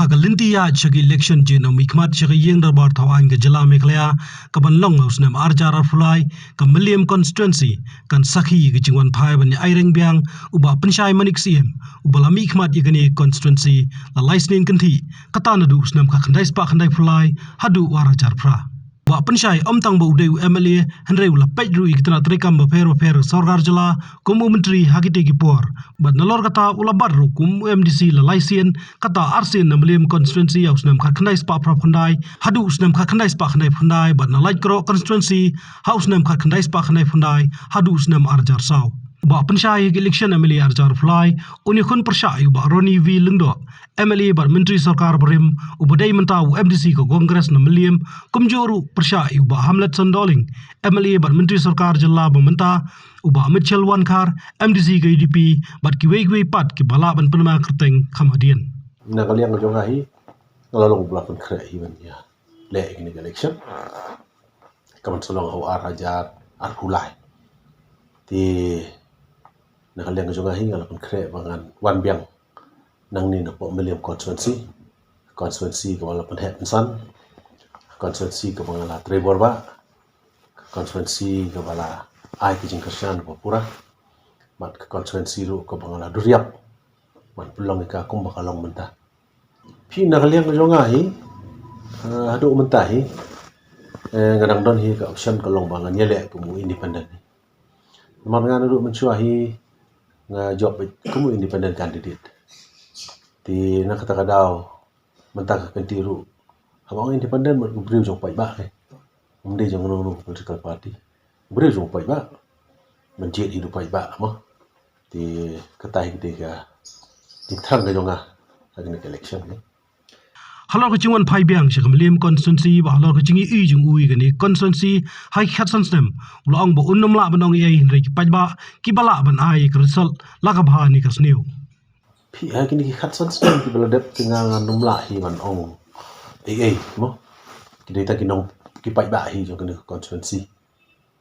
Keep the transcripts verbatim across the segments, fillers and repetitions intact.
Ka lynti ïaid sha ka election jong u mihkhmat sha ka ïing dorbar thaw aiñ ka jylla Meghalaya, ka ban long ha u snem arhajar arphew lai, ka Mylliem constituency kan sakhi ïa ka jingwan phai ban ïa ai reng biang u Bah Pynshai Manik Syiem, uba la mihkhmat ïa kane ka constituency la lai snem kynthih, kata naduh u snem khatkhyndai spah khyndaiphew lai haduh u arhajar phra. Bah Pynshai ym tang ba u dei u M L A, hynrei u la peit ruh ïa ki tnat treikam bapher bapher ka sorkar jylla kum u myntri ha kitei ki por. Bad nalor kata u la bat ruh kum u M D C la lai sien, kata ar sien na Mylliem constituency ha u snem khatkhyndai spah phraphew khyndai haduh u snem khatkhyndai spah khyndaiphew khyndai, bad na Laitkroh constituency ha u snem khatkhyndai spah khyndaiphew khyndai haduh u snem arhajar saw. Bah Pynshai ha ka election M L A arhajar arphew lai un ïakhun pyrshah ïa u Bah Ronnie V Lyngdoh, M L A bad Myntri Sorkar barim, uba dei mynta u M D C ka Congress na Mylliem, kumjuh ruh pyrshah ïa u Bah Hamletson Dohling, M L A bad Myntri Sorkar jylla ba mynta, u Bah Mitchell Wankhar, M D C ka U D P, bad kiwei kiwei pat kiba lah ban pynma kyrteng kham hadien. Na ka liang ka jong nga hi, nga la long ba la pynkhreh hi ban ïa leh ïa kane ka election. Ka ban sa long ha u arhajar arphew lai. Te na ka liang ka jong nga hi nga la pynkhreh ba ngan wan biang nangne na poh Mylliem constituency. Constituency kaba la pynheh pynsan. Constituency kaba nga la trei bor ba. Constituency kaba la ai ka jingkyrshan ba pura. Bad ka constituency ruh kaba nga la duriap ban pynlong ïa ka kumba ka long mynta. Phi, na ka liang ka jong nga hi, eh, haduh mynta hi, eh, nga dang don hi ka option ka long ba ngan ïaleh kum u independent hi. Namar nga naduh mynshuwa hi nga jop kum u independent candidate. Te na kata ka daw mynta ka kynti ruh, haba ong independent mut u briew jong paidbah hi. Ym dei jong kano kano ka political party. U briew jong paidbah. Ban jied ïa u paidbah mo. Te kata hi ka dei ka jingthrang ka jong nga ha kane ka election hi. Halor ka jingwan phai biang sha ka Mylliem constituency bad halor ka jingïohi jong u ïa kane ka constituency ha ki khatsan snem, u la ong ba un ym lah ban ong ei ei hynrei ki paidbah kiba lah ban ai ïa ka result la ka bha ne ka sniew. Phi, ha kine ki khatsan snem kiba la dep te nga ngan ym lah hi ban ong ei ei mo. Ki dei tang ki nong, ki paidbah hi jong kane ka constituency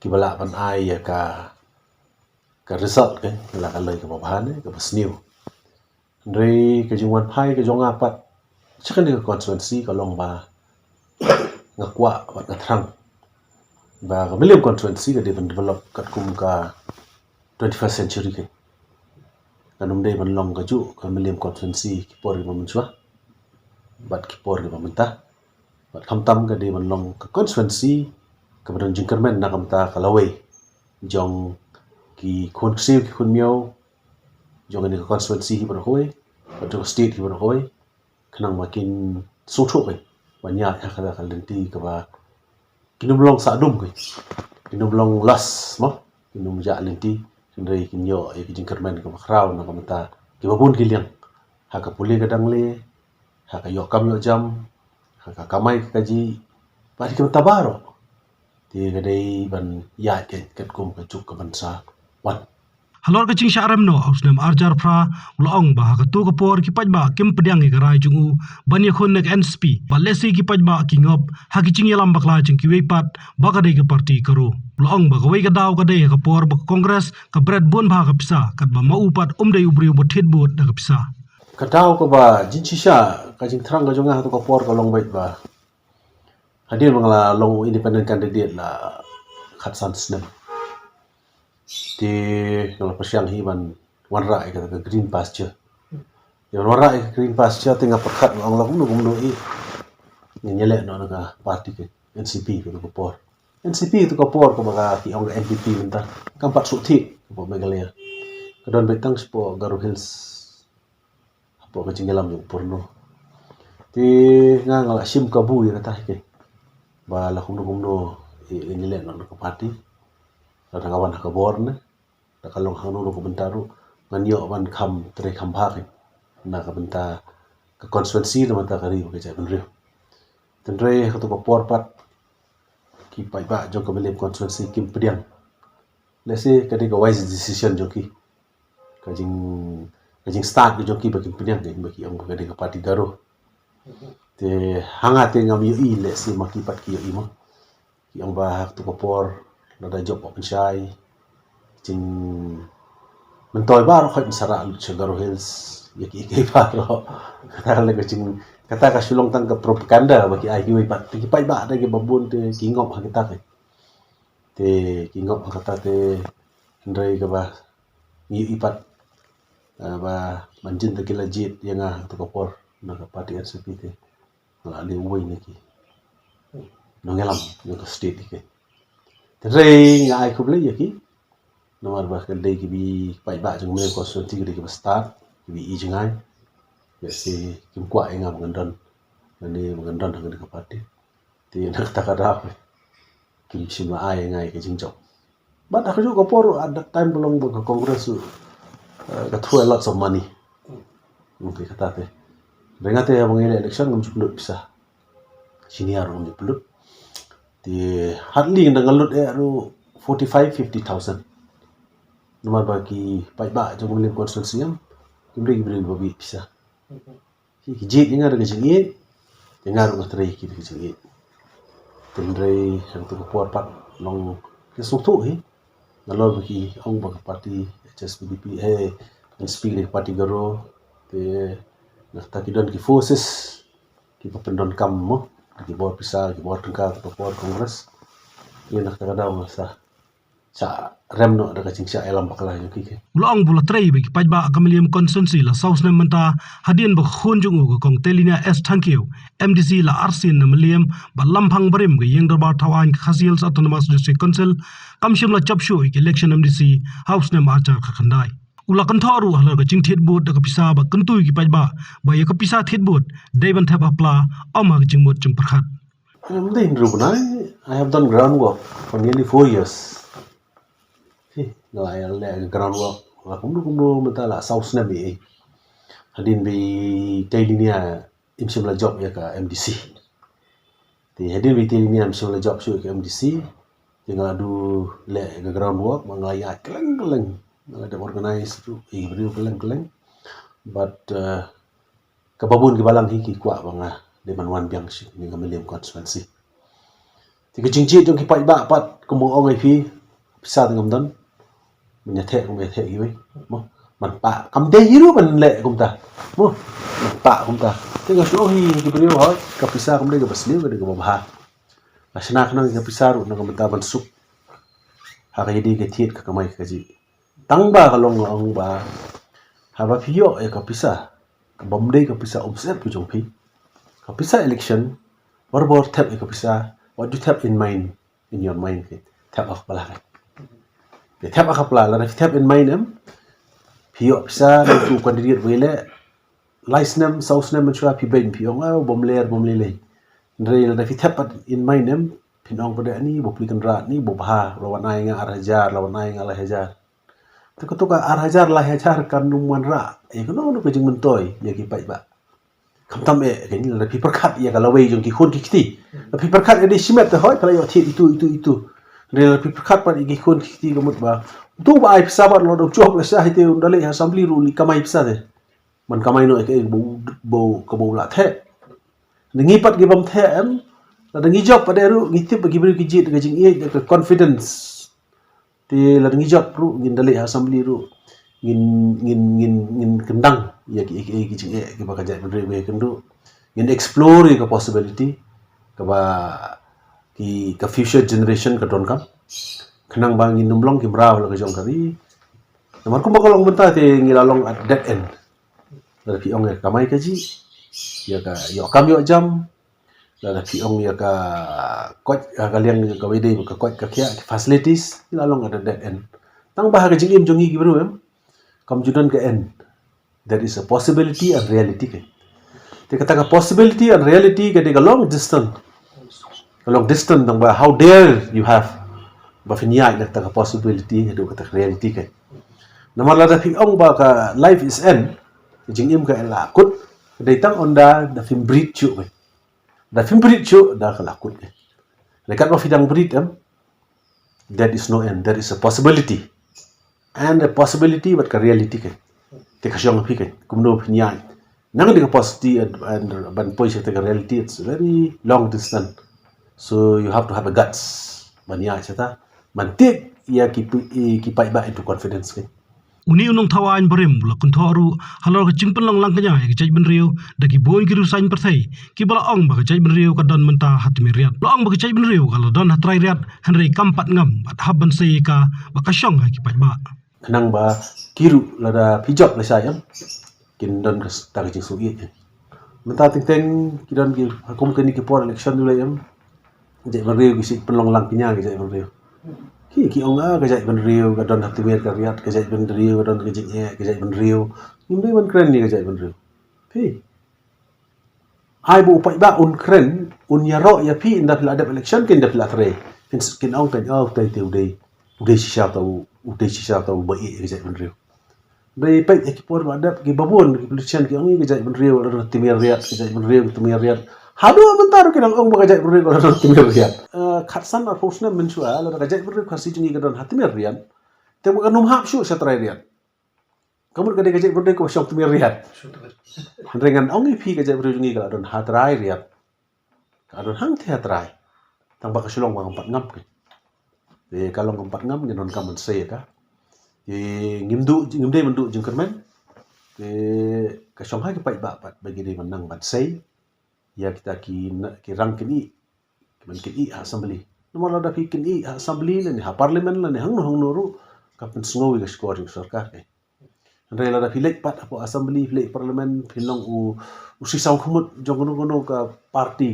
kiba lah ban ai ïa ka, ka result ka la ka lei kaba bha ne kaba sniew. Hynrei ka jingwan phai ka jong nga pat sha kane ka constituency ka long ba nga kwah bad nga thrang ba ka Mylliem constituency ka dei ban develop katkum ka twenty-first century ka. Kan ym dei ban long kajuh ka Mylliem constituency ki por kiba mynshuwa bad ki por kiba mynta. Bad khamtam ka dei ban long ka constituency kaba don jingkyrmen na ka bynta ka lawei jong ki khun ksiew ki khun miaw jong kane ka constituency hi baroh kawei bad jong ka state hi baroh kawei. Khnang ba kin sngewthuh keiñ ban ïaid ha kata ka lynti kaba kin ym long sah dum keiñ, kin ym long las mo, kin ym jah lynti, hynrei kin ïoh ïa ka jingkyrmen kaba khraw na ka bynta kiba bun ki liang, ha ka pule ka dangle, ha ka ïoh kam ïoh jam, ha ka kamai ka kajih bad ki bynta baroh. Te ka dei ban ïaid keiñ katkum ka juk ka ban sa wan. Halor ka jingshah rem noh ha u snem arhajar phra, u la ong ba ha kato ka por ki paidbah kim pdiang ïa ka rai jong u ban ïakhun na ka N C P, bad lehse ki paidbah ki ngop ha ki jingïalam bakla jong kiwei pat ba ka dei ka party KARO. U la ong ba kawei ka daw ka dei ha ka por ba ka Congress ka bret bun bha ka pisa, katba ma u pat um dei u briew ba thied bud da ka pisa. Ka daw kaba jingshisha, ka jingthrang ka jong nga ha kato ka por ka long beit ba hadien ba nga la long independent candidate la khatsan snem, te nga la pyrshang hi ban wanrah ïa kata ka green pasture. Ïa ban wanrah ïa ka green pasture te nga pyrkhat nga ong la kumno kumno i ngin ïaleh noh na ka party ka N C P kato ka por. N C P kato ka por kaba ki ong ka N P P mynta kam pat sngewthuh ka pdeng Meghalaya. Ka don beit tang shapoh Garo Hills hapoh ka jingïalam jong u Purno. Te nga nga la shim kabu ïa kata hi keiñ ba la kumno kumno i, i ngin leh noh na ka party. Lada ka wan ha ka bor ne, lada ka long hangno hangno ka bynta ruh, ngan ïoh ban kham trei kham bha keiñ na ka bynta ka constituency, na ka bynta ka ri bad ka jaitbynriew. Hynrei ha kato ka por pat ki paidbah jong ka Mylliem constituency kim pdiang. Lehse ka dei ka wise decision jong ki, ka jing, ka jingstad ka jong ki ba kim pdiang, ka jing ba ki ong ba ka dei ka party Garo. Te ha nga te ngam ïohi, lehse ma ki pat ki ïohi mo. Ki ong ba ha kato ka por lada jop Bah Pynshai, jingmyntoi baroh khoit mynsarah lut sha Garo Hills, ïa ki, ïa ki baroh. Kata ka long ka jing, Kata ka shu long tang ka propaganda ba ki ai kiwei pat. Te ki paidbah te kiba bun te ki ngop ha kita te. Te ki ngop ha kata te, hynrei kaba ngi ïohi pat, eh, ba mynjur te ki la jied ïa nga ha kato ka por na ka party N C P te. Nga la dei uwei na ki nongïalam jong ka state hi. Te hynrei nga ai khublei ïa ki. Namar ba ka dei kiba, paidbah jong ka Mylliem constituency ka dei kiba stad, kiba ïohi jngai. Lehse kim kwah ïa nga ba ngan don, lane ba ngan don ha kane ka party. Te na kata ka daw kim shym la ai ïa nga ïa ka jingjop. Bad ha kajuh ka por, at that time, ka long ba ka Congress, uh, ka throw a lots of money. Okay, kata te. Hynrei nga te haba ngi leh election ngam ju pynlut pisa. Senior ngam ju pynlut. Te hardly nda nga lut eh ruh forty-five, fifty thousand. Namar ba ki paidbah jong ka Mylliem constituency em, kim dei ki briew ba bit pisa. Ki jied ïa nga da ka jingïeit, ïa nga ruh nga trei ïa ki da ka jingïeit. Te hynrei ha kato ka por pat long ka sngewthuh hi. Nalor ba ki ong ba ka party H S P D P, eh, N C P ka dei ka party Garo, te na kata ki don ki forces kiba pyndonkam mo, ki bor pisa, ki bor tyngka, kato ka por Congress. Ïa na kata ka daw nga sa shah rem noh da ka jingshah ïalam bakla jong ki. U la ong ba u la trei bad ki paidbah ka Mylliem constituency la saw snem mynta, hadien ba ka khun jong u ka Kong Telinia S Thangkhiew, M D C la arsien na Mylliem, bad lampang barim ka Ïing Dorbar Thawaiñ ka Khasi Hills Autonomous District Council kam shym la jop shuh ïa ka election M D C ha u snem ar hajar khyndai. U la kynthoh ruh halor ka jingthied vote da ka pisa bad kyntu ïa ki paidbah ba ïa ka pisa thied vote dei ban thep ha pla, ym ha ka jingmut jingpyrkhat. Em, dei hynriew bnai, I have done ground work for nearly four years. Hi, nga la ïa leh ground work la kumno kumno mynta la saw snem ïa. Hadien ba i Telinia im shym la jop ïa ka M D C. Te hadien ba i Telinia im shym la jop shuh ïa ka M D C, te nga la duh leh ïa ka ground work, ma nga la ïaid kylleng kylleng. Nga la dep organize ruh ïa ki briew kylleng kylleng. But, uh, kaba bun ki balang hi ki kwah ba nga dei ban wan biang sha kane ka Mylliem constituency. Te ka jingjied jong ki paidbah pat, kumba ong ïa phi, pisa te ngam don. Ban ïa theh, ngam ïa theh kiwei. Mo, ban pah, kam dei hi ruh ban leh kumta. Mo, ban pah kumta. Te nga shu ong hi ki briew, hooid, ka pisa kam dei kaba sniew, ka dei kaba bha. Nga shna khnang ïa ka pisa ruh na ka bynta ban suk ha ka ïadei ka thied ka kamai kajih. Tang ba ka long, nga ong ba haba phi ïoh ïa ka pisa, ka bym dei ka pisa umsyep ka jong phi, ka pisa election, barabor thep ïa ka pisa, what you thep in mind, in your mind, ke thep ha ka pla, ke thep ha ka pla. Lada phi thep in mind em, phi ïoh pisa na uto u candidate ba ïaleh, lai snem, saw snem mynshuwa phi beiñ, phi ong, "Ah, u bym ler, bym lei lei." Hynrei lada phi thep pat in mind em, phin ong pat, "Ani, u ba plie kynrad, ani u ba bha, la wan ai nga ar hajar, la wan ai nga lai hajar." Te kato ka ar hajar lai hajar kan ym wanrah ïa kano kano ka jingmyntoi ïa ki paidbah. Khamtam eh, kein, lada phi pyrkhat ïa ka lawei jong ki khun ki kti, lada phi pyrkhat ïa dei shimet te, hooid phi la ïoh thied itu itu itu. Hynrei lada phi pyrkhat pat ïa ki khun ki kti, ka mut ba uto uba ai pisa pat la dep jop, la shah hi te, ynda leit ha assembly ruh u leit kamai pisa te. Ban kamai noh ïa kaei kaba u, ba u, kaba u lah theh. Ngi pat ki bym theh em, lada ngi jop pat de ruh, ngi tip ba ki briew ki jied da ka jingïeit, da ka confidence. Te lada ngi jop ruh, ngin da leit ha assembly ruh, ngin, ngin, ngin, ngin kyndang ïa ki, ïa ki, ïa ki jingeh kiba ka jaitbynriew ba ïakynduh. Ngin explore ïa ka possibility kaba ki, ka future generation ka donkam, khnang ba ngin ym long ki mraw la ka jong ka ri. Namar kumba ka long mynta te ngi la long at dead end. Lada phi ong ïa ka kamai kajih, ïa ka ïoh kam ïoh jam, lada phi ong ïa ka koit, ïa ka liang, ïa ka wei dei ka koit ka khiah, ki facilities, ngi la long at a dead end. Tang ba ha ka jingim jong ngi ki briew em, kam ju don ka end. There is a possibility and reality, ke. Te kata ka possibility and reality ka dei ka long distance. Ka long distance, tang ba how dare you have ba phin ïaid na kata ka possibility haduh kata ka reality, ke. Namar lada phi ong ba ka life is end, ka jingim ka la kut, ka dei tang ynda da phim brit shuh, ke. Da phim brit shuh, da ka la kut, ke. Lada katba phi dang brit em, there is no end, there is a possibility. And a possibility bad ka reality, ke. Te ka shong ha phi, ke, kumno phin ïaid na ka dei ka possibility and, and ban poi sha kata ka reality, it's very long distance. So you have to have a guts ban ïaid shata, ban take ïa ki pi-, i, ki paidbah into confidence, ke. Une u nongthaw aiñ barim u la kynthoh ruh halor ka jingpynlong lang kñia ïa ka jaitbynriew da ki bun ki riew saiñ pyrthei kiba la ong ba ka jaitbynriew ka don mynta ha tmier riat. La ong ba ka jaitbynriew ka la don ha trai riat hynrei kam pat ngam bad hap ban sei ïa ka ba ka shong ha ki paidbah. Khnang ba ki ruh lada phi jop lashai em kin don ka s-, ta ka jingsngewsih. Mynta teng teng ki don ki ha kum kine ki por election u lei em. Ka jaitbynriew ki shu pynlong lang kñia ka jaitbynriew. Ki, ki ong ah ka jaitbynriew ka don ha tmier ka riat, ka jaitbynriew ka don ka jingeh, ka jaitbynriew. Ngim dei ban kren ïa ka jaitbynriew. Phi. Ai ba u paidbah un kren, un ïaroh ïa phi ynda phi la dep election ki ynda phi la trei. Kin s-, kin ong kan, oh, utai te u dei. U dei shisha uta u, u dei shisha uta uba ïeit ïa ka jaitbynriew. Dei peit ïa ki por ba dep ki babun ki politician ki ong ïa ka jaitbynriew ka don ha tmier riat, ka jaitbynriew ka tmier riat. Haduh mynta ruh ki dang ong ba ka jaitbynriew ka don ha tmier riat. Eh, khatsan arphew snem mynshuwa lada ka jaitbynriew Khasi jong ngi ka don ha tmier riat. Te ba kan ym hap shuh sha trai riat. Ka mut ka dei ka jaitbynriew kaba shong tmier riat. Hynrei ngan ong ïa phi ka jaitbynriew jong ngi ka la don ha trai riat. Ka don hangtei ha trai. Tang ba ka shlong ba ngam pat ngam ka. Te ka long ngam pat ngam ngin donkam ban sei ïa ka. Te ngim duh, ngim dei ban duh jingkyrmen. Te ka shong ha ki paidbah pat ba ki dei ban nang ban sei ïa kita ki na-, ki rang kynï. Ki ban kynï ha assembly. Namar lada phi kynï ha assembly lane ha parliament lane hangno hangno ruh ka pynsngew ïa ka shkor jong sorkar ka. Hynrei lada phi leit pat hapoh assembly, phi leit parliament, phi long u, u shisha u khmut jong kano kano ka party.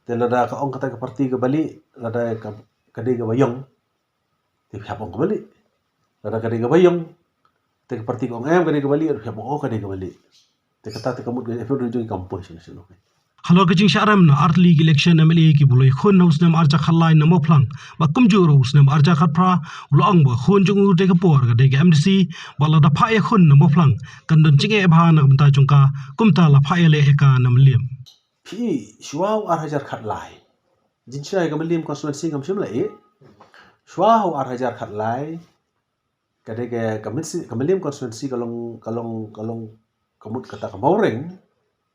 Te lada ka ong kata ka party kaba lieh, lada ka, ka dei kaba ïong. Te phi hap ong kaba lieh. Lada ka dei kaba ïong. Te ka party ka ong em ka dei kaba lieh, phi hap ong oh ka dei kaba lieh. Te kata te ka mut ka jaitbynriew jong ngi kam poi shano shano. Halor ka jingshah rem na artylli ki election M L A kiba u la ïakhun ha u snem arhajar khatlai na Mawphlang bad kumjuh ruh u snem arhajar khatphra, u la ong ba ka khun jong u dei ka por ka dei ka M D C bad lada phah ïakhun na Mawphlang kan don jingeh bha na ka bynta jong ka kumta la phah ïaleh ïa ka na Mylliem. Phi, shuwa u arhajar khatlai. Jingshisha ka Mylliem constituency ngam shym la ïeh. Shuwa u arhajar khatlai. Ka dei ka, ka Mylliem, ka Mylliem constituency ka long, ka long, ka long, ka mut kata ka Mawreng.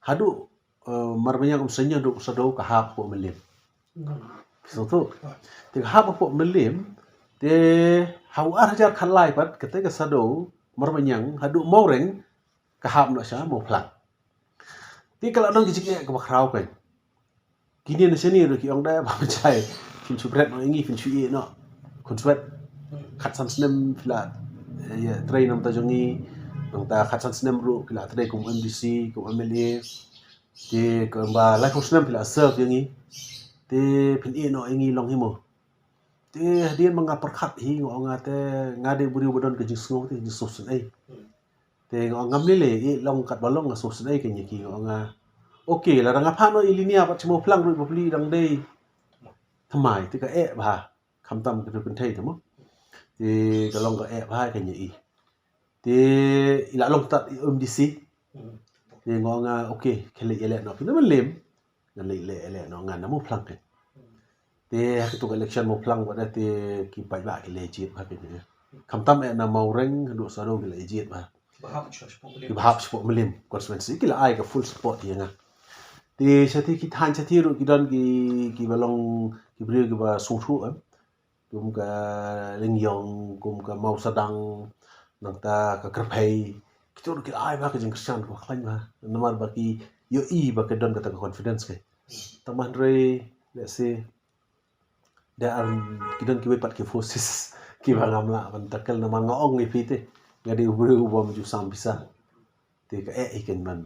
Haduh, eh, Marmanyang Umsning haduh Saddew ka hap hapoh Mylliem. Sngewthuh. Te ka hap hapoh Mylliem, te ha u arhajar khatlai pat, kata ka Saddew, Marmanyang, haduh Mawreng, ka hap noh sha Mawphlang. Te ka la don ka jingeh kaba khraw kein. Kine na shane ruh ki ong da ba ma jai. Phin shu bret noh ïa ngi, phin shu ïeh noh. Khun swet. Khatsan snem phi la, eh, ïa, trei na bynta jong ngi. Nangta khatsan snem ruh phi la trei kum M D C, kum M L A. Te kumba laiphew snem phi la serve ïa ngi. Te phin ïeh noh ïa ngi long hi mo. Te hadien ba nga pyrkhat hi nga ong nga te nga dei u briew ba don ka jingsngew te jingsngewsynei. Te nga ong ngam lei lei, eh, long katba long nga sngewsynei kein ïa ki, nga ong nga. Okay, lada nga phah noh ïa Linia bad sha Mawphlang ruh bapli dang dei thymmai, te ka eh bha. Khamtam ka riew kynthei te mo. Te ka long ka eh bha kein ïa i. Te i la long tad i M D C. Te nga ong nga, okay, khie leit ïaleh noh phi na Mylliem. Ngan leit leh, leh noh ngan na Mawphlang kein. Te ha kito ka election Mawphlang bad te ki paidbah ki leh jied bha kein. Khamtam eh na Mawreng haduh Saddew ki leh jied bha. Ki ba hap shapoh Mylliem constituency ki la ai ka full support ïa nga. Te shatei ki thaiñ shatei ruh ki don ki, kiba long ki briew kiba sngewthuh em. Kum ka Lyngïong, kum ka Mawsadang, nangta ka Kyrphei. Kito ruh ki la ai bha ka jingkyrshan kaba khlaiñ bha. Namar ba ki ïohi ba ka don kata ka confidence kein. Tang ba hynrei, let's say, da ar ki don kiwei pat ki forces kiba ngam lah ban tackle namar nga ong ïa phi te. Nga dei u briew u bym ju sam pisa. Te ka eh hi kein ban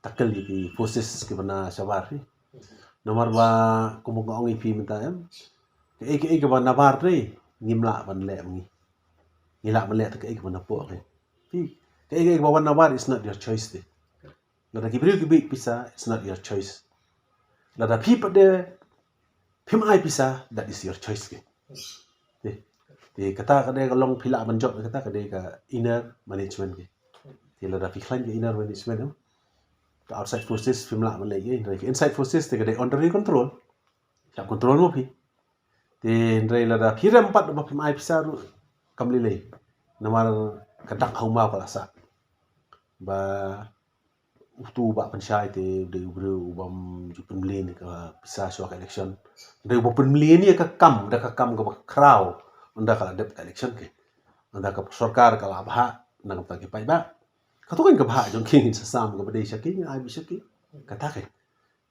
tackle ïa ki forces kiba na shabar hi. Namar ba kumba nga ong ïa phi mynta em. Kaei kaei kaba nabar te ngim lah ban leh ma ngi. Ngi lah ban leh te kaei kaba napoh kein. Phi, kaei kaei kaba wan nabar is not your choice te. Lada ki briew ki bih pisa, it's not your choice. Lada phi pat de phim ai pisa, that is your choice kein. Te, te kata ka dei ka long phi lah ban jop, kata ka dei ka inner management kein. Te lada phi khlaiñ ka inner management em. Ka outside forces phim lah ban leh kein, ka inside forces te ka dei under your control. Phi hap control mo phi. Te hynrei lada phi rem pat ba phim ai pisa ruh kam lei lei. Namar ka dak ha u maw ka la sah. Ba uto u bah pynshai te u dei u briew u bym ju pynmlien ïa ka pisa shuwa ka election. Hynrei uba pynmlien ïa ka kam, da ka kam kaba khraw, ynda ka la dep ka election kein. Mynta ka sorkar ka la bha na ka bynta ki paidbah. Ka tu kan ka bha jong ki, ngin sa sam ka ba dei sha ki, ngin ai beit sha ki. Kata kan.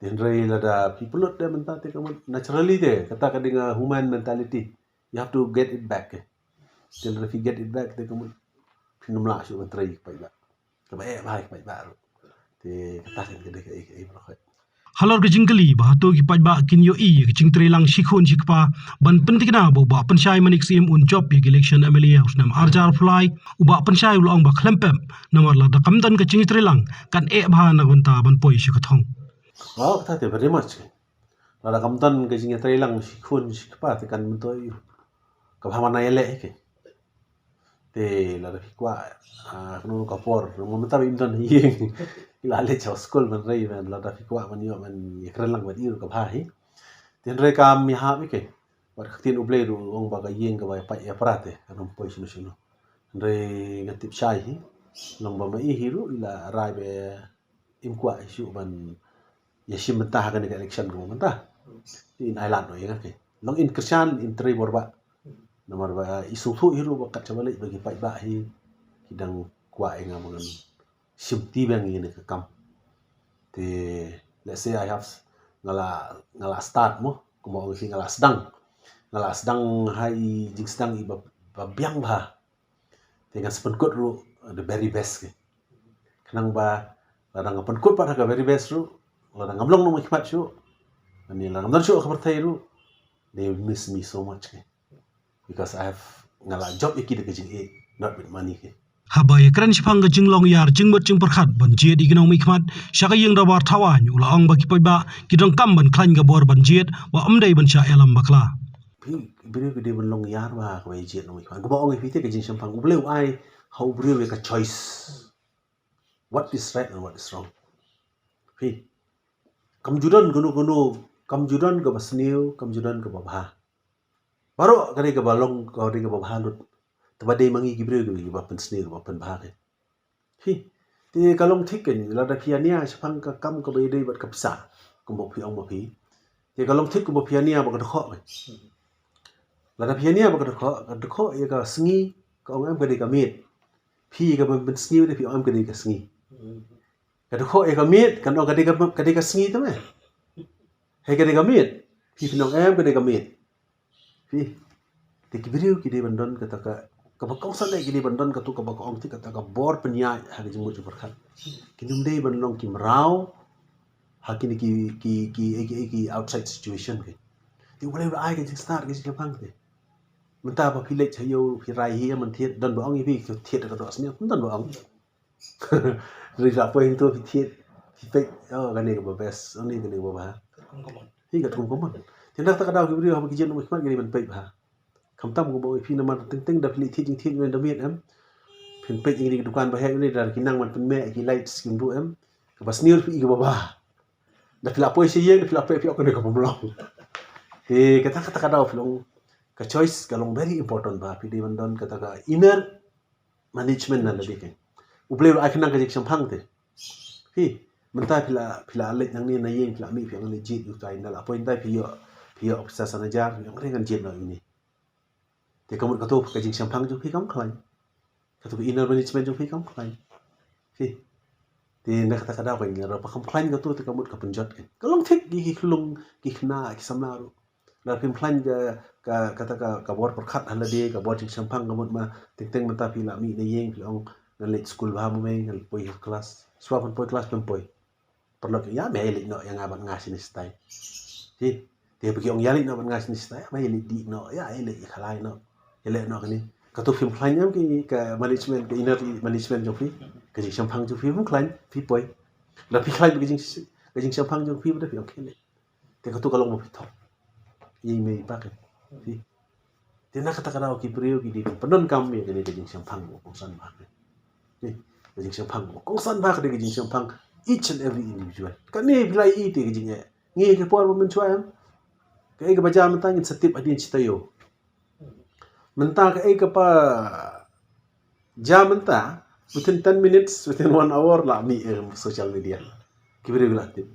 Te hynrei lada phi pynlut de mynta te ka mut naturally te, kata ka dei nga human mentality. You have to get it back. Te lada phi get it back te ka mut phin ym lah shuh ban trei ki paidbah. Kaba eh bha ki paidbah ruh. Te kata kan ka dei ka ei ka ei baroh. Halor ka jingkylli ba hato ki paidbah kin ïohi ïa ka jingtrei lang shi khun shi kpa, ban pynthikna ba u Bah Pynshai Manik Syiem un jop ïa ka election M L A ha u snem ar hajar arphew lai, u Bah Pynshai u la ong ba khlem pep, namar lada kam don ka jingtrei lang, kan eh bha na ka bynta ban poi sha ka thong. Oh, kata te very much. Lada kam don ka jingtrei lang shi khun shi kpa te kan myntoi ka bha mana ïaleh hi ke. Te lada phi kwah, ah, kano ka por, mo mynta ba im don ha ïing. Ki la leit sha skul ban rei ban, lada phi kwah ban ïoh ban ïakren lang bad i ruh ka bha hi. Te hynrei kam ïahap ïa ke. Bad ka ktien U Blei ruh ong ba ka ïing kaba ïapait ïapra te kan ym poi shano shano. Hynrei nga tip shai hi. Long ba ma i hi ruh i la rai ba im kwah shuh ban ïashim bynta ha kane ka election kaba mynta. Te in ailad noh ïa nga ke. Long in kyrshan in trei bor ba. Namar ba i sngewthuh hi ruh ba kat shaba leit ba ki paidbah hi ki dang kwah ïa nga ba ngan shim ti biang ïa kane ka kam. Te let's say I have, nga la, nga la start mo, kumba ong phi, nga la sdang. Nga la sdang ha i jingsdang i ba, ba biang bha. Te ngan sa pynkut ruh the very best ke. Khnang ba lada nga pynkut pat ha ka very best ruh, lada ngam long nongmihkhmat shuh, ani lada ngam don shuh ha ka pyrthei ruh, they will miss me so much ke. Because I have, nga la jop ïa ki da ka jingïeit, not with money ke. Haba ïakren shaphang ka jinglong ïar jingmut jingpyrkhat ban jied ïa ki nongmihkhmat sha ka ïing dorbar thaw aiñ, u la ong ba ki paidbah ki donkam ban khlaiñ ka bor ban jied, ba ym dei ban shah ïalam bakla. Phi, briew ki dei ban long ïar ba kaba ïa jied nongmihkhmat. Kaba ong ïa phi te ka jingshemphang, U Blei u ai ha u briew ïa ka choice. What is right and what is wrong. Phi, kam ju don kano kano, kam ju don kaba sniew, kam ju don kaba bha. Baroh ka dei kaba long, ka dei kaba bha lut. Te ba dei ma ngi ki briew kiba pynsniew, kiba pynbha ke. Hi. Te ka long thik kein, lada phi ïania shaphang ka kam kaba ïadei bad ka pisa, kumba phi ong ma phi. Te ka long thik kumba phi ïania bad ka dkhot kein. Lada phi ïania bad ka dkhot, ka dkhot ïa ka sngi, ka ong em ka dei ka miet. Phi ïa ka ban pynsniew te phi ong em ka dei ka sngi. Ka dkhot ïa ka miet, kan ong ka dei ka, ka dei ka sngi te me. Hei ka dei ka miet. Phi phin ong em ka dei ka miet. Phi. Te ki briew ki dei ban don kata ka, kaba kongsan eh ki dei ban don katu kaba ka ong te kata ka bor pynïaid ha ka jingmut jingpyrkhat. Kin ym dei ban long ki mraw ha kine ki, ki, ki, ki, ki, ki outside situation ke. Te U Blei u la ai ka jingstad ka jingshemphang te. Mynta ba phi leit ha ïew phi rai hi man thied, don ba ong ïa phi thied ka doh sniew, don ba ong. Ri la poi hangto phi thied, phi peit, oh, kane kaba best, oh, ne kane kaba bha. Hi, katkum ka mon. Te na kata ka daw ki briew haba ki jied nongmihkhmat ki dei ban peit bha. Khamtam kumba ong ïa phi namar teng teng da phi leit thied jingthied ïa une da miet em. Phin peit ïa kine ki dukan ba heh ïa une da ki nang ban pynmeh ïa ki lights kim buh em. Kaba sniew phi i kaba bha. Da phi la poi sha ïing da phi la peit phi ong kane kaba mlong. Te kata kata ka daw phi long ka choice ka long very important ba phi dei ban don kata ka inner management na lade kein. U Blei u la ai khnang ka jingshemphang te. Phi, mynta phi la, phi la leit nangne na ïing phi la mih phi ong ngan leit jied ïa utai, na la poi ntai phi ïoh, phi ïoh pisa san hajar, phi ong re ngan jied noh ïa une. Te ka mut katu ka jingshemphang jong phi kam khlaiñ. Katu ka inner management jong phi kam khlaiñ. Phi. Te na kata ka daw kein lada ba kam khlaiñ katu te ka mut ka pynjot kein. Ka long thik ki, ki khyllung, ki khynnah, ki samla ruh. Lada phim khlaiñ ka, ka, kata ka, ka bor pyrkhat ha lade, ka bor jingshemphang ka mut ma, teng teng mynta phi la mih na ïing, phi la ong, ngan leit skul bha mo mei, ngan poi ha klas. Shuwa ban poi klas, phim poi. Paralok ïa me ïa leit noh ïa nga bad nga shane shatai. Hi, te ba ki ong ïa leit noh bad nga shane shatai, me ïa leit dih noh, ïa, ïa leit ïa khalai noh. Ïa leit noh kane. Katu phim khlaiñ em ki, ka management, ka inner management jong phi, ka jingshemphang jong phi, phim khlaiñ, phi poi. Lada phi khlaiñ ka jing, ka jingshemphang jong phi, ba da phi ong khie leit. Te katu ka long ba phi thok. Ïa i mei i pa kein. Phi. Te na kata ka daw ki briew ki dei ban pyndonkam ïa kane ka jingshemphang ba kongsan bha. Phi. Ka jingshemphang ba kongsan bha ka dei ka jingshemphang each and every individual. Kane phi la ïohi te ka jingeh. Ngi ka por ba mynshuwa em. Kaei kaba jia mynta ngin sa tip hadien shi taïew. Mynta kaei kaba jia mynta, within ten minutes, within one hour, la mih, eh, social media. Ki briew la tip.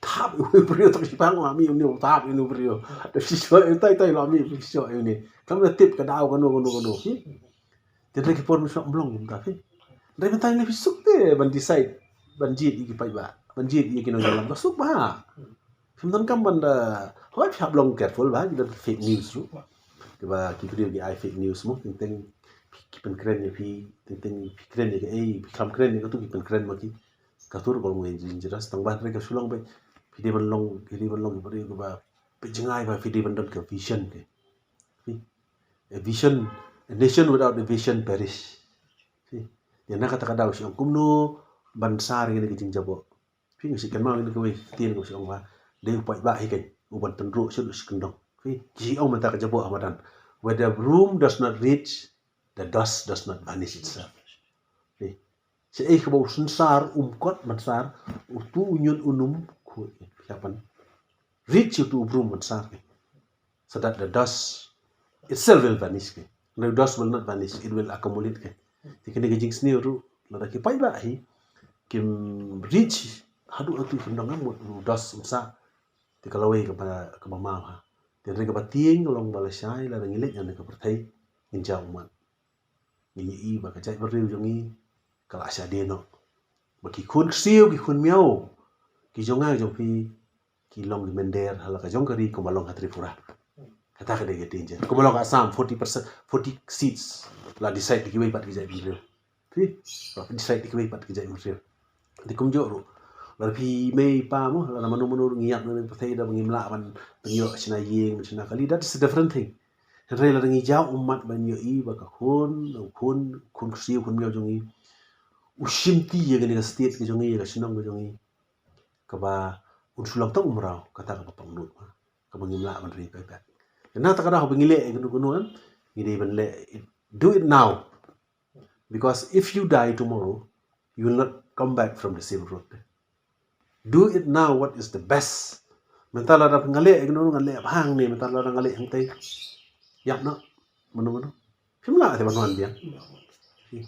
Thap, ïa u briew tang shipang la mih, ïa u thap, ïa u briew. Da shisha, ïa tai tai la mih, shisha, ïa une. Kam da tip ka daw kano, kano, kano. Hi. Te hynrei ki por mynshwa ym long kumta phi. Hynrei mynta ngi phi suk te ban decide ban jied ïa ki paidbah, ban jied ïa ki nongïalam, ka suk bha. Phim donkam ban da, hooid phi hap long careful bha, ki don fake news ruh. Kiba ki briew ki ai fake news mo, teng teng ki pynkren ïa phi, teng teng phi kren ïa kaei, phi khlem kren ïa katu ki pynkren ma ki. Katu ruh ka long dangerous, tang ba hynrei ka shu long ba phi dei ban long, phi dei ban long ki briew kiba phi jngai ba phi dei ban don ka vision te. Phi, a vision, a nation without a vision perish. Phi, ïa na kata ka daw shu ong kumno ban sar ïa kane ka jingjaboh. Phi, nga shu kynmaw ïa kawei ka ktien ka shu ong ba dei u paidbah hi kein u ban pynrung sha u sha kyndong. Phi, ki ong mynta ka jaboh ha madan. Where the broom does not reach, the dust does not vanish itself. Phi, shaei kaba u synsar um kot ban sar, utu u ñiut um khuid, phi, hap ban reach utu u broom ban sar, phi, so that the dust itself will vanish, phi. The dust will not vanish, it will accumulate, phi. Te kane ka jingsniew ruh, lada ki paidbah hi kim reach haduh utu u kyndong, mut u dust um sah, te ka lawei kaba, kaba maw ha. Te hynrei kaba tieng ka long ba lashai lada ngi leit na kane ka pyrthei, ngin jaw ummat. Ngi ïohi ba ka jaitbynriew jong ngi ka la shah die noh. Ba ki khun ksiew, ki khun miaw, ki jong nga jong phi, ki long ki mynder ha la ka jong ka ri kumba long ha Tripura. Kata ka dei ka danger. Kumba long ha Assam, forty percent, forty seats la decide da kiwei pat ki jaitbynriew. Phi, la decide da kiwei pat ki jaitbynriew. Te kumjuh ruh, lada phi mei pa mo, lada mano mano ruh ngi ïap na ka pyrthei, da ba ngim lah ban pynïoh shna ïing, ban shna kali, that is a different thing. Hynrei lada ngi jaw ummat ban ïohi ba ka khun, u khun, khun ksiew, khun miaw jong ngi u shimti ïa kane ka state ka jong ngi, ïa ka shnong ka jong ngi, kaba un shu long tang u mraw, kata kaba pangnud, kaba ngim lah ban ri paidbah. Na kata ka daw ba ngi leh ïa kano kano, ngi dei ban leh, do it now. Because if you die tomorrow, you will not come back from the same road. Do it now, what is the best. Mynta lada nga leh ïa kano kano, nga leh bha hangne, mynta lada nga leh hangtei, ïap noh mano mano. Phim lah te ban wan biang. Phim,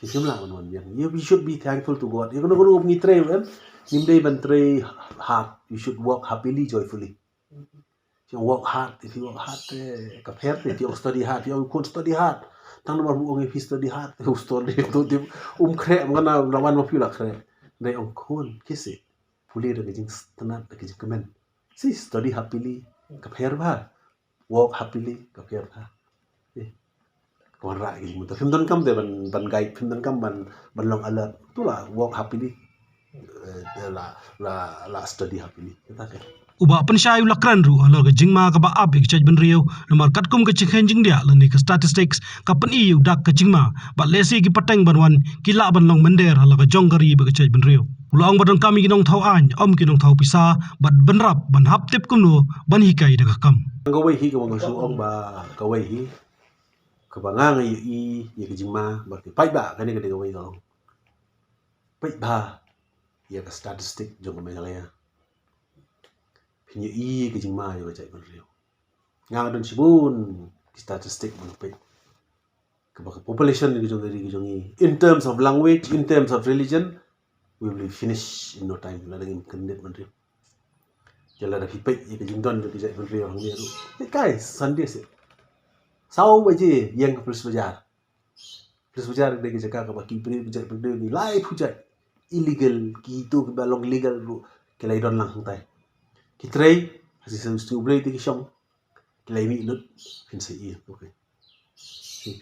phim lah ban wan biang. You, you should be thankful to God. Ïa kano kano ngi trei, em, ngim dei ban trei hard. You should walk happily, joyfully. Phi ong work hard, phi work hard te ka pher te, phi ong study hard, phi ong khun study hard. Tang namar ba u ong ïa phi study hard te u study, to te um khreh, ma nga na wan ma phi la khreh. Dei ong khun, kisi, pule da ka jingstad, da ka jingkmen. Si, study happily, ka pher bha. Work happily, ka pher bha. Eh, ka wanrah ki jingmut. Phim donkam te ban, ban guide, phim donkam ban, ban long alert. Tu la work happily. Eh, la, la, la study happily. Kata ka. U Bah Pynshai u la kren ruh halor ka jingma kaba ap ïa ka jaitbynriew, namar katkum ka jingkheiñ jingdiah lane ka statistics ka pyni ïa u dak ka jingma, bad lehse ki pateng ban wan ki lah ban long mynder halor ka jong ka ri bad ka jaitbynriew. U la ong ba donkam ïa ki nongthaw aiñ, ym ki nongthaw pisa, bad bynrap ban hap tip kumno ban hikai da ka kam. Kawei hi kaba nga shu ong ba kawei hi kaba nga nga ïohi ïa ka jingma bad ki paidbah, kane ka dei kawei ka long. Peit bha ïa ka statistic jong ka Meghalaya. Phin ïohi ïa ka jingma ïa ka jaitbynriew. Nga nga don shibun ki statistic ba nga peit. Kaba ka population ka jong ka ri ka jong ngi, in terms of language, in terms of religion, we will be finished in no time. Lada ngim kyndit bynriew. Te lada phi peit ïa ka jingdon jong ka jaitbynriew hangne ruh. Te kai, Sunday se, saw baje ïeng ka police bajar. Police bajar ka dei ka jaka kaba ki briew, ki jaitbynriew, ki laiphew jait illegal, kito kiba long legal ruh ki la ïadon lang hangtai. Ki trei ha shisha, shisha U Blei te ki shong. Ki la ïa mih lut, kin sa ïohi, okay.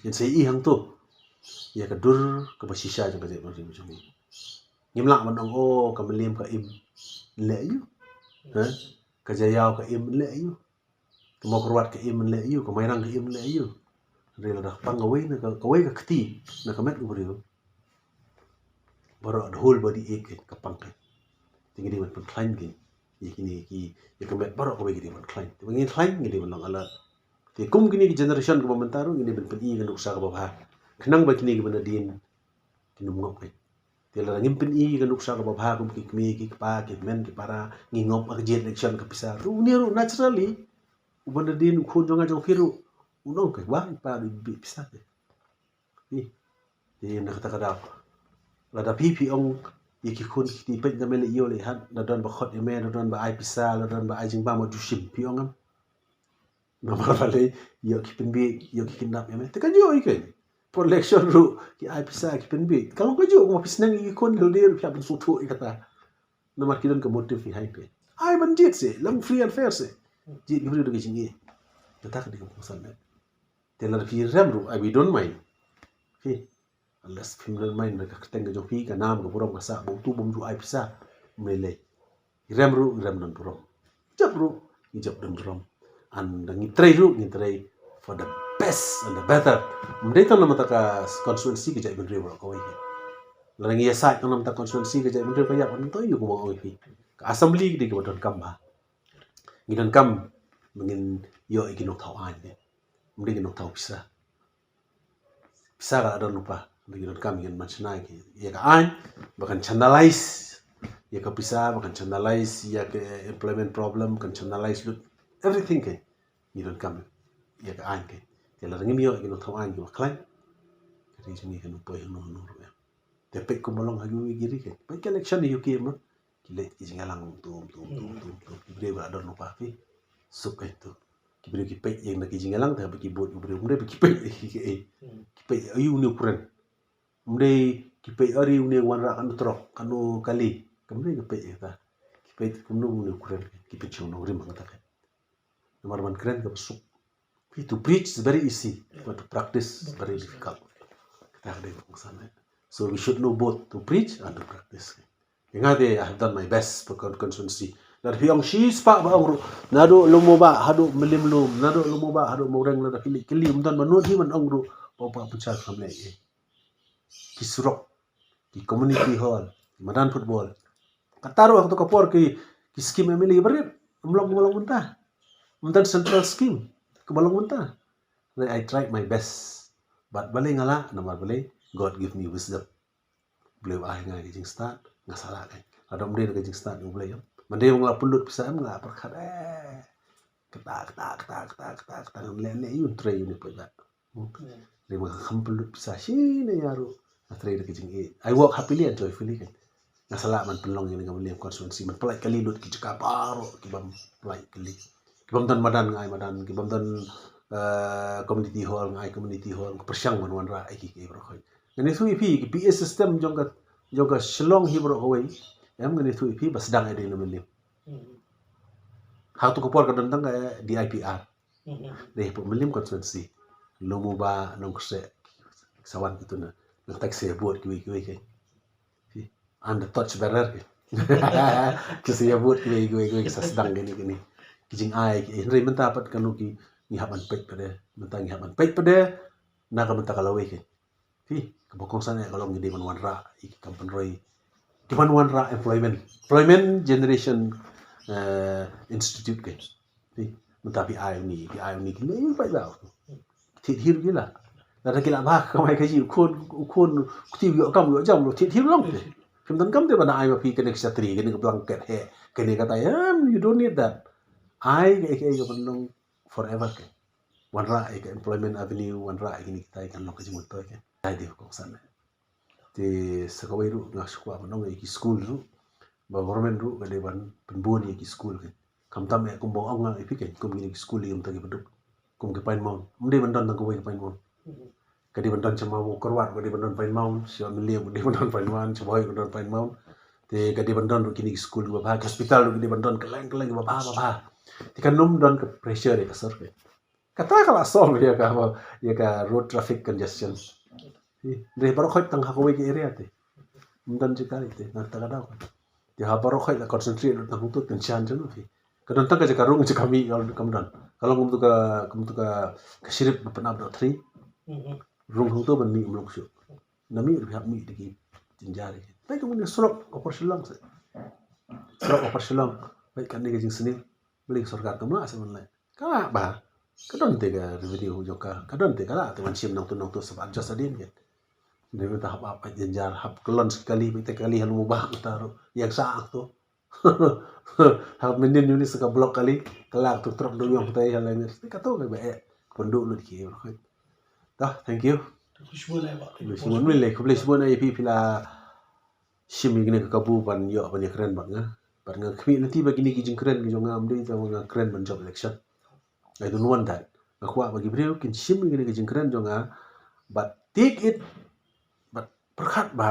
Kin sa ïohi hangto ïa ka dur kaba shisha jong ka jaitbynriew jong ngi. Ngim lah ban ong, oh, ka Mylliem ka im, leh ïa u. Ha? Ka Jaïaw ka im, leh ïa u. Ka Mawkyrwat ka im, leh ïa u. Ka Mairang ka im, leh ïa u. Hynrei lada pang kawei na ka, kawei ka kti na ka met u briew, baroh the whole body ache, ka pang ka. Te ngi dei ban pynkhlaiñ ki, ïa kine ki, ïa ka met baroh kawei ngi dei ban khlaiñ. Te ba ngin khlaiñ ngi dei ban long alert. Te kum kine ki generation kaba mynta ruh ngi dei ban pyni ka nuksa kaba bha. Khnang ba kine kiba nadien kin ym ngop ka. Te lada ngim pyni ka nuksa kaba bha kum ki kmie, ki kpa, ki hynmen, ki para, ngi ngop ha ka jied election ka pisa. Te une ruh naturally uba nadien u khun jong nga jong phi ruh un ong, kai, wah i pa ruh i bih pisa te. Phi, te na kata ka daw, lada phi, phi ong ïa ki khun ki kti, peit da me leh ïoh leh hat, da don ba khot ïa me, da don ba ai pisa, da don ba ai jingbam, ma ju shim, phi ong em? Namar balei, ïoh ki pynbieit, ïoh ki kidnap ïa me. Te ka jia ïa kane. Election ruh ki ai pisa ki pynbeit. Ka long ka juk, ma phi sneng ïa ki khun, lade ruh phi hap ban sngewthuh ïa kata. Namar ki don ka motive behind te. Ai ban jied se, long free and fair se. Jied ki briew da ka jingïeit. Kata ka dei ka kongsan ne. Te lada phi rem ruh, ai, we don't mind. Phi, unless phim don mind, ka kyrteng ka jong phi, ka nam, ka burom, ka sah, ba utu bym ju ai pisa. Ym lei lei. Ngi rem ruh, ngi rem don burom. Jop ruh, ngi jop don burom. And ngi trei ruh, ngi trei for the best and the better. Ym dei tang na bynta ka constituency ka jaitbynriew baroh kawei. Lada ngi ïasaid tang na bynta constituency ka jaitbynriew ka ïap, ngi to ïoh kumba ong ïa phi. Ka assembly ka dei kaba donkam bha. Ngi donkam ba ngin ïoh ïa ki nongthaw aiñ. Ym dei ki nongthaw pisa. Pisa ka la don lypa, ngi donkam ïa ka ban shna ïa ka aiñ ba kan channelize ïa ka pisa, ba kan channelize ïa ka employment problem, kan channelize lut everything. Ke ngi donkam ïa ka aiñ ke. Te lada ngim ïoh ïa ki nongthaw aiñ kiba khlaiñ, ka ri jong ngi kan poi hangno hangno ruh em. Te peit kumba long ha kiwei ki ri ke, peit ka election ha U K ma, ki leit ki jingïalang tum tum tum tum tum, ki briew ba la don lypa, phi suk kein tu. Ki briew ki peit ïa ki jingïalang, te haba ki bud ki briew, ym dei ba ki peit ïa ki, ki, ki peit ïa une u kren. Ym dei ki peit ïa une u wanrah, kano trok, kano kali. Kam dei ki peit ïa kata. Ki peit kumno une u kren, ki pynshong nongrim ha kata kein. Namar ban kren kaba suk. Phi, to preach is very easy, but to practice is very difficult. Kata ka dei ka kongsan ne. So we should know both to preach and to practice. Ïa nga te, I have done my best for con-, constituency. Lada phi ong shispah ba ong ruh, naduh Lumuba haduh Mylliem Lum, naduh Lumuba haduh Mawreng, lada phi leit kylli, ym don mano hi ban ong ruh ba u Bah Pynshar kam leh ei. Ki surok, ki community hall, ki madan football. Kata ruh ha kato ka por ki, ki scheme M L A barit, ym long, ym long mynta. Ym don central scheme kaba long mynta. Hynrei I tried my best. Bad balei nga lah, namar balei, God give me wisdom. Blei u ai nga ka jingstad, nga sa lah kein. Lada ym dei ka jingstad U Blei em, mynta nga la pynlut pisa em, nga la pyrkhat, eh, kata, kata, kata, kata, kata, kata, ngan leh ne ïa u, trei ïa une u paidbah. Hmm. Dei ma nga kham pynlut pisa shi ne ïa ruh, nga trei da ka jingïeit. I work happily and joyfully kein. Nga sa lah ban pynlong ïa kane ka Mylliem constituency, ban pynlait kali lut ki jaka baroh ki bym pynlait kali. Ki bym don madan nga ai madan, ki bym don, eh, community hall nga ai community hall, nga pyrshang ban wanrah ïa ki, ki baroh khoit. Ngan ïathuh ïa phi, ki P A system jong ka, jong ka Shillong hi baroh kawei, em, ngan ïathuh ïa phi ba sdang ïa dei na Mylliem. Hmm. Ha kato ka por ka don tang ka D I P R. Hmm. Dei hapoh Mylliem constituency. Lumuba, Nongkyrseh, sa wan kito na. Nangta ki sa ïa vote kiwei kiwei kein. Phi, I'm the torch bearer kein. Ki sa ïa vote kiwei kiwei kiwei, ki sa sdang kine kine ki jingai ki, hynrei mynta pat kano ki, ngi hap ban peit pat de. Mynta ngi hap ban peit pat de na ka bynta ka lawei kein. Phi, kaba kongsan eh ka long ngi dei ban wanrah ïa ki kam pynroi, ki ban wanrah employment, employment generation, eh, institute kein. Phi, mynta phi ai une, phi ai une, ki lei paidbah. Thied hi ruh ki lah. Lada ki lah bha ka kamai kajih, u khun, u khun u kti u ïoh kam u ïoh jam, thied hi ruh long te. Phim donkam te ban ai ma phi kane ka shatri, kane ka blanket, heh, kane kata, em, you don't need that. Ai kaei kaei ka ban long forever kein. Wanrah ïa ka employment avenue, wanrah ïa kine kita, kan long ka jingmyntoi kein. Ai dei kongsan eh. Te sa kawei ruh nga shu kwah ban ong ïa ki skul ruh, ba government ruh ka dei ban pynbun ïa ki skul kein. Khamtam eh kumba ong nga ïa phi kein, kum kine ki skul ïa mynta kiba duk, kum ki Pine Mount. Ym dei ban don tang kawei ka Pine Mount. Ka dei ban don sha Mawkyrwat, ka dei ban don Pine Mount, sha Mylliem ka dei ban don Pine Mount, sha Bhoi ka don Pine Mount. Te ka dei ban don ruh kine ki skul kiba bha, ki hospital ruh ki dei ban don kylleng kylleng kiba bha ba bha. Te kan ym don ka pressure ïa ka sorkar. Kata ka la solve ïa ka, ïa ka road traffic congestion. Ih, dei baroh khoit tang ha kawei ka area te. Ym don jaka te, na kata ka daw. Te ha baroh khoit la concentrate lut na hangto, tension jong phi. Ka don tang ka jaka rung, jaka mih kam don. Ka long kumto ka, kumto ka, ka Shrip Pynurshlur Road three. Mhm. Rung hangto ban mih ym long shuh. Na mih ruh hap mih da ki jynjar ki. Tai ka mane surok Upper Shillong se. Surok Upper Shillong. Bai kane ka jingsniew. Balei ka sorkar kam lah se ban leh. Ka lah ba ka don te ka revenue jong ka, ka don te, ka lah te ban shim nangto nangto sa ba adjust hadien kein. Dei mynta hap, hap jynjar, hap kyllon sa kali, mynta kali ha Lumuba mynta ruh ïeng sah to. Hap mynnin ïa une sa ka block kali, ka lah to trok dewïong mynta ïa la mynta. Kato ka ba eh pynduh lut ki. Dah, thank you. Khublei shibun, khublei shibun ïa phi, phi la shim ïa kine ki kabu ban ïoh ban ïakren bad nga. Bad nga khmih lynti ba kine ki jingkren ki jong nga ym dei tang ba nga kren ban jop election. I don't want that. Nga kwah ba ki briew kin shim ïa kine ki jingkren jong nga bad Ïeit ïeit bad pyrkhat ba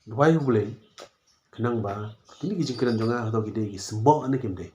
duwai U Blei, khnang ba kine ki jingkren jong nga hato ki dei ki symboh ne kim dei.